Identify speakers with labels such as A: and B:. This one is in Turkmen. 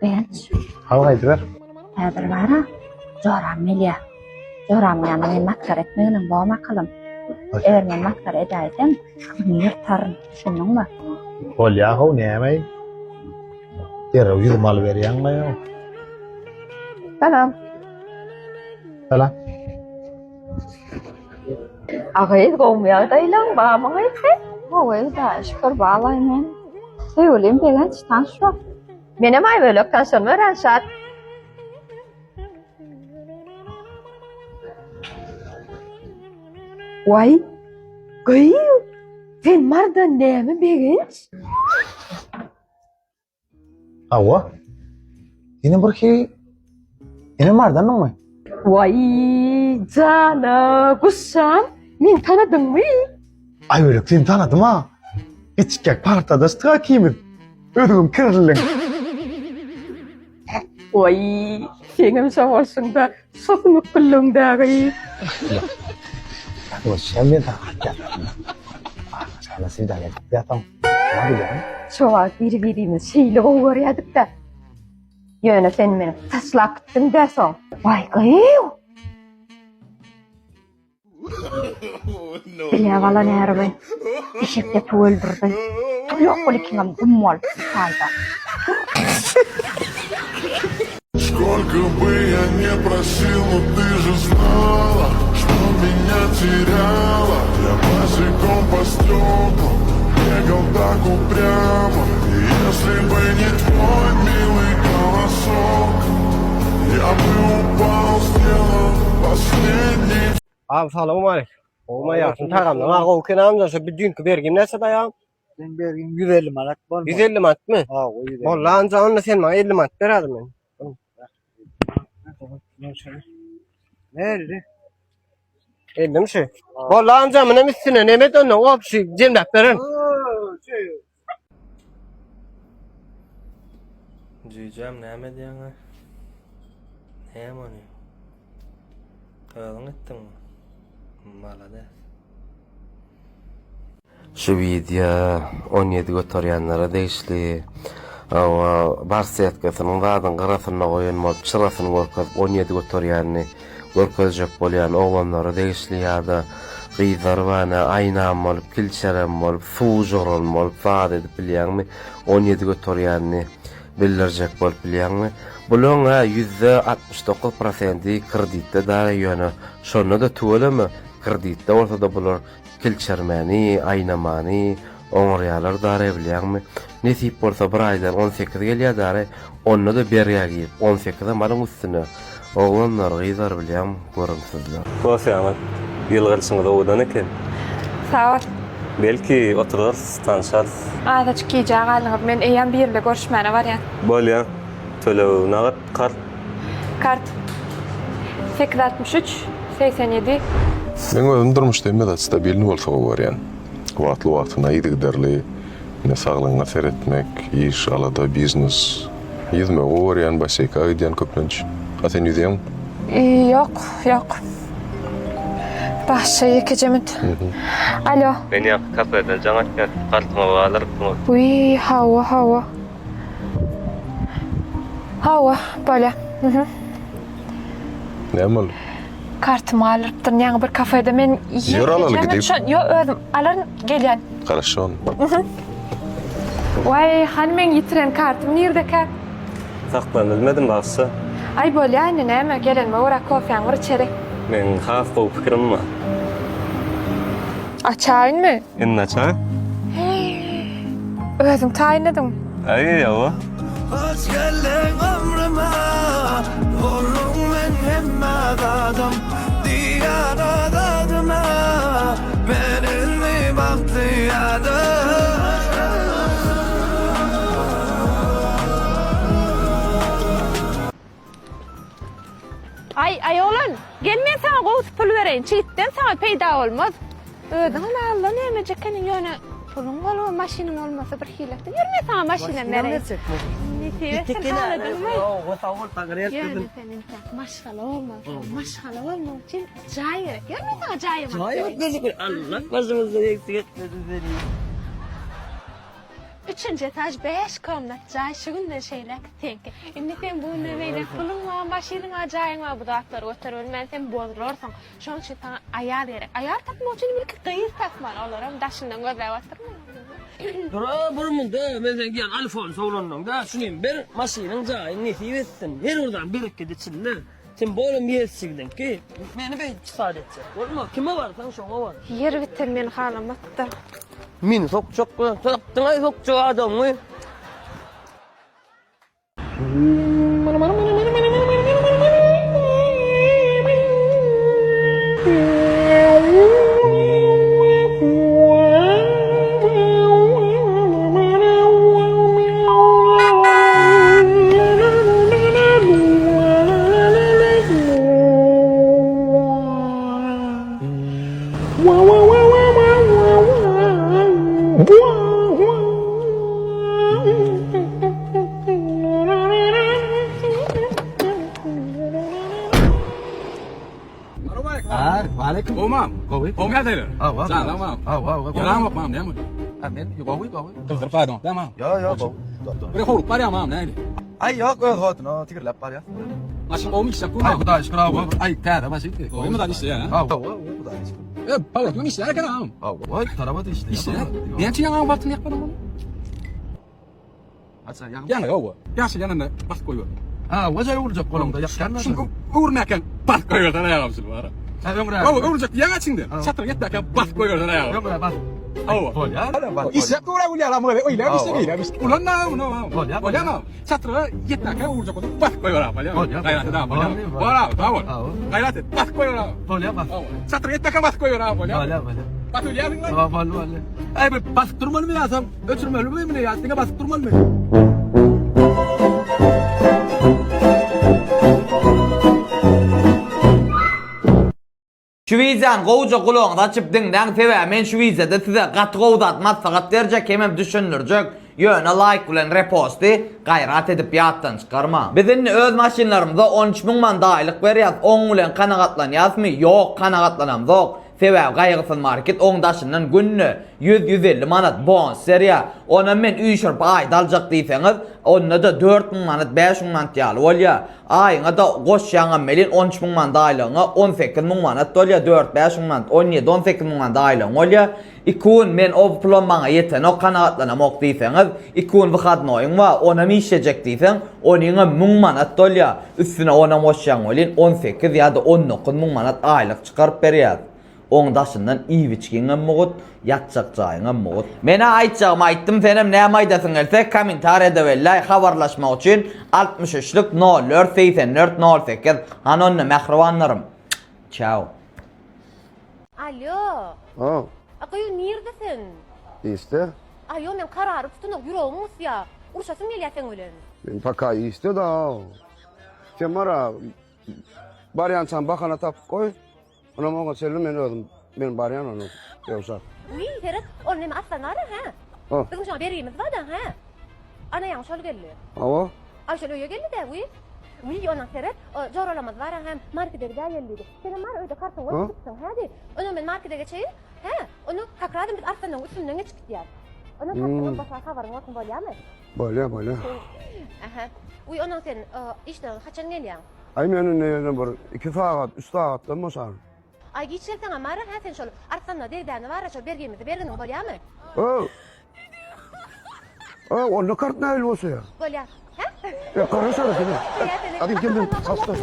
A: Begenç.
B: Hawa aýdyber.
A: Häzir bara joram gelýär. Joramyň ýanyna men masgara etmeginem bom akylym. Eger men masgara edäýsem, ýüzüňi ýyrtaryn, düşündiňmi?
B: Bolýa how näme? Derrew ýüzümi alyberýäňmi ýa?
A: Salam.
B: Salam.
A: Agyz gowmy ýagdaýlaň barmy gyz? Gowy Hudaýa şükür balaý men. Söýgülim Begenç tanyş bol. Menem Aýbölek tanşanyma örän şat.
C: Waý, gyz, sen Mardan näme Begenç?
B: Hawa. Ýene bir hili Ýene Mardanmyňmy?
C: Waý, jana, guşam, meni tanadyňmy?
B: Aýbölek seni tanadym-a. Kiçikäk partadaşdyk ikimiz. Özüňem kirliň.
C: Waý, seňem şo bolşuňda şo sümük güllüň-dä gyz.
B: Ýa men saňa hat ýazaryn. Sana swidaniýa edip ýataň. Näme bilýäň?
C: Şo wagt biri-birimizi şeýle gowy görýärdik-dä. Ýöne sen meni taşlap gitdiň-dä soň. Waý, gyýw! Bilýä bala närowy. Eşek depip öldürdi. Tur ýok bol ikiňem gum bol taýda.
D: Сколько бы я не просил, но ты же знала, что меня теряла. Я босиком по стеклам бегал так упрямо. И если бы не твой милый голосок, я бы упал, сделав последний
E: Abi salowmalik. Gowmy ýagşymy tagamdan a gowy eken amca şu bir düýnki bergim näçe daýam?
F: Seň bergiň 150 manat bolmaly.
E: 150 manatmy?
F: Ha, o 150.
E: Boldy amca onda sen maňa 50 manat ber hadi men.
F: Nerede?
E: 50 mi şu? Boldy amca munem üstüne neme et onda obşi jemläp berin. Jüýjäm näme edýäň-aý? Näme ony? Özüň etdiňmi? Malades.
G: Şu wideo 17 göterýänlere degişli. Hawa, barsetkasynyň zadyň gyrasynda goýan bolup, çyrasyny görkezip 17 göterýänini görkezjek bolýan oglanlara degişli ýa-da gyzlar bana aýnam bolup, kilçerem bolup, suwjuran bolup zat edip bilýäňmi, 17 göterýänini bildirjek bolup bilýäňmi? Bulaň-a 69% prosenti kreditde dara ýöne şonda-da tüweleme kreditde bolsa-da bular Kilçermäni, aýnamany oňarýalar dare bilýäňmi? Nesip bolsa bir aýdan on sekiz gelýä dare, onda-da bergä girip, on sekizem alyň üstüne. Oglanlar, gyzlar bilýäňmi, görümsizler.
H: Kofeňiz, ýylgyrşyňyz owadan eken.
I: Sag bol.
H: Belki, oturarys, tanşarys.
I: Azajyk gijä galdyňyz, men eýýäm biri bile görüşmäne barýan.
H: Bolýa. Töleg nagt, kart.
I: Kart. 863 87.
D: Meň özüm durmuşda hemme zat stabilny bolsa gowy görýän. Wagtly wagtynda yzygiderli ine saglygyňa seretmek, iş, alada, biznes. Ýüzmegi gowy görýän, basseýka gidýän köplenç. A sen ýüzýäňmi?
I: Ýok, ýok. Bagşy ýekeje münt. Alo.
H: Men ýaňky kafeden jaň atýan, kartyňyzy galdyrypsyňyz.
I: Wiý, hawa, hawa. Hawa, bolýa. Mhm.
D: Näme boldy?
I: Kartymy galdyrypdyryn ýaňy bir kafede men
D: Ýör alaly gidip.
I: Ýok, özüm alaryn, gelýän.
D: Garaşýan.
I: Mhm. Waý, hany meň ýitiren kartym nirdekä?
H: Saklanybilmedim bagşy.
I: Aý bolýa indi näme, gelenime görä kofäňi bir içeli.
H: Meň has gowy pikirim bar.
I: Açaýynmy?
H: Indi açaý.
I: Özüň taýynladyň.
H: Aý, ýowa.
J: Hoş geldiň ömrüme Bolduň meň hemme zadym Diýýän azadyma Men indi bagtly adam.
I: Aý, aý oglan, gel men saňa gowusy pul bereýin, çigitden saňa peýda bolmaz. Özüňem alla nämejek ekeniň, ýöne puluň bolman, maşynyň bolmasa bir hili. Ýör men saňa maşynam bereýin. Nesip etsin, haladyňmy? Ýöne sen entäk maşgala bolmalysyň. Maşgala bolmak üçin jaý gerek. Ýör men saňa jaýam alyp bereýin.
E: Allah başymyzdan eksik etmesin seni.
I: Üçünji etaž bäş komnat jaý şu günden şeýläk seňki. Indi seň bu günden beýläk puluň bar, maşynyň bar, jaýyň bar bu zatlary göterip bilmän sen bozularsyň. Şonuň üçin saňa aýal gerek. Aýal tapmak üçin ilki gyz tapmaly. Olaram daşyndan gözläp oturma.
E: Dur-a, bir munda, men seň diýýän Alfonso oglanlaň-da, şuny ber, maşynyň, jaýyň nesip etsin. Her bir zat bereket içinde. Sen bolam ýezçigdiňki. Meni beýdip çysat etjek bolma. Kime barsaň şoňa bar.
I: Ýer biten meni halamatda.
E: Meni sokjak bilen tapdyň-aý sokjak adamyňy.
K: Gowmam. Gowy. Gowy ýagdaýlar. Hawa. Janam. Hawa. Ýaramok mam näme? Ha men gowy gowy. Gyzdyryp gaýdym. Näme?
L: Ýo ýo gowy.
K: Bir howlup barýar mam näme?
L: Aý ýok öz hodyna tigirläp barýar.
K: Maşyn gowmy işläp durmy?
L: Aý hudaý şükür hawa. Aý täze maşyn.
K: Gowmy zat işleýär ha?
L: Hawa hudaý şükür.
K: E, powrotmy işleýär eken ha?
L: Hawa, taraba da işleýär.
K: Işleýär. Näme üçin ýaňy wagtyny ýakmadyň muny?
L: Açar ýaňy.
K: Ýaňy hawa. Ýaşyl ýanynda basyp goýber.
L: Ha, waja öwrüljek bolaňda ýakýan.
K: Şuny öwürmäkäň basyp goýbersene aýagam şuny bara.
L: Ha, öňräk.
K: Hawa, öwrüljek ýaňy içiňde. Çatyr ýetmäkä basyp goýbersene aýagam.
L: Öňräk bas.
K: Hawa.
L: Bolýar.
K: Işläp dur gülýär ama öýle işle beýle iş. Ulan da muny.
L: Bolýar.
K: Bolýar. Çatyra ýetmäkä öwrüljek bolsa basyp goýber abi.
L: Bolýar.
K: Gaýrat et abi. Bolýar. Bor abi, sag bol. Gaýrat et, basyp goýber abi.
L: Bolýar, bas.
K: Çatyra ýetmäkä basyp goýber abi, bolýar.
L: Bolýar, bolýar.
K: Basyp bilýärsiň lan?
L: Hawa, boldy, boldy. Aý, bir basyp durmalymy ýa soň öçürmelimi muny ýa diňe basyp durmalymy?
M: Şu wideony gowja gulagyňyzy açyp diňläň sebäbi men şu wideoda size gaty gowy zat maslahat berjek hemem düşündirjek ýöne laýk bilen reposty gaýrat edip ýatdan çykarmaň. Biz indi öz maşynlarymyza 13 müň manda aýlyk berýäs oň bilen kanagatlanýasmy ýok kanagatlanamzok sebäbi gaýgysyz market oň daşyndan günde 100-150 manat bonus berýär onam men üýşürip aýda aljak diýseňiz onda-da 4000 manat 5000 manat ýaly bolýar Aýyňa-da goşýaňam welin 13 müň manat aýlygyňa 18 müň manat bolýar, dört-bäş müň manat, 17-18 müň manat aýlygyň bolýar. Iki gün men o pulam maňa ýetenok, kanagatlanamok diýseňiz, iki gün wyhodnoýyň bar, onam işlejek diýseň, onyňam müň manat bolýar. Üstüne onam goşýaň welin 18 ýa-da 19 müň manat aýlyk çykaryp berýär. Oň daşyndan iýip-içgiňem mugut, ýatjak jaýyňam mugut. Menä aýtjagymy aýtdym senem näme aýdasyň gelse kommentariýada belläý habarlaşmak üçin 63 lik 04 84 08 hany onda mähribanlarym Çao.
N: Alýo.
O: Ha.
N: A gyz nirde sen?
O: Işde.
N: Aýo men karary tutunok ýüregim gysýa. Urşasym gelýä seň bilen.
O: Men paka işde da. Sen bara barýançam bahana tapyp goý. Onam oňa çenli men özüm, men barýan onu ýowşap.
N: Wiý, seret, ol neme Arslan bar-a, hä?
O: Ha.
N: Biziň şoňa bergimiz bar-da, hä? Ana ýaňy şol geldi.
O: Hawa.
N: Aý, şol öýe geldi-dä, wiý. Wiý, onam seret, o joralamyz bar-a, hä, markete gidäýeli diýdi. Senem bar öýde kartyňy goýup gidipsiň, hä diý. Onam men markete geçeýin, hä? Onda kakradam biz Arslanyň üstünden geçip gidýäs. Onam kartyňy başga habaryň bolsun bolýamy?
O: Bolýa, bolýa.
N: Ähä. Wiý, onam sen işden haçan gelýäň?
O: Aý men indi ýene bir iki sagat, üç sagatdan boşaryn.
N: Aý giç gelseňem bar-a, hä sen şol Arslana degdäni bar-a şol bergimizi berginiň bolýamy?
O: Öw! Öw, onda kart nähili boşaýar?
N: Bolýar. Hä?
O: E, garaşarys ine.
N: Bolýar seni.
O: Hadi gel, hasta.